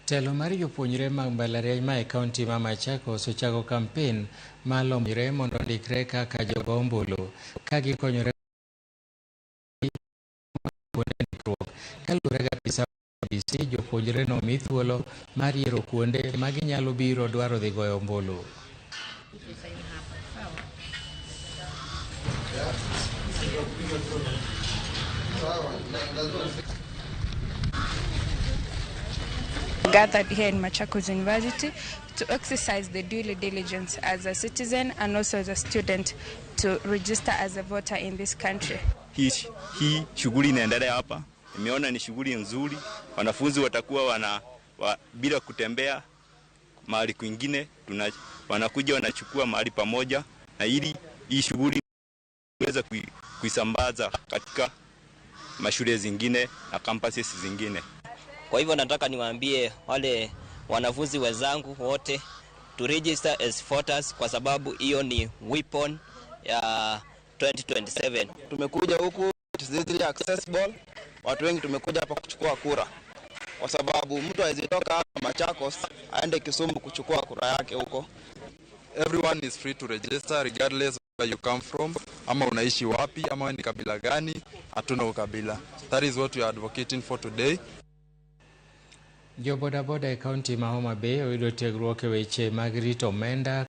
Telo mar jopuonjre mag mbalariany ma e kaunti ma Machakos ochako kampen mar lombo jopuonjre mondo ondikre kaka jogo ombulu ka gikonyore kuonde ndikruok. Kaluwore gi apisa IEBC, jopuonjre nomi thuolo mar yiero kuonde ma ginyalo biro dwaro dhi goyo ombulu. Gathered here in Machakos University to exercise the due diligence as a citizen and also as a student to register as a voter in this country. Hii shughuli inaendelea hapa, nimeona ni shughuli nzuri. Wanafunzi watakuwa bila kutembea mahali kwingine, wanakuja wanachukua mahali pamoja, na ili hii shughuli iweze kuisambaza katika mashule zingine na campuses zingine. Kwa hivyo nataka niwaambie wale wanafunzi wenzangu wote to register as voters kwa sababu hiyo ni weapon ya 2027. Tumekuja huku, it is easily accessible. Watu wengi tumekuja hapa kuchukua kura kwa sababu mtu hawezi toka hapa Machakos aende Kisumu kuchukua kura yake huko. Everyone is free to register regardless where you come from, ama unaishi wapi, ama ni kabila gani, hatuna ukabila. That is what we are advocating for today. Jo bodaboda e kaunti ma Homa Bay oyudo tiegruok e weche mag rito omenda.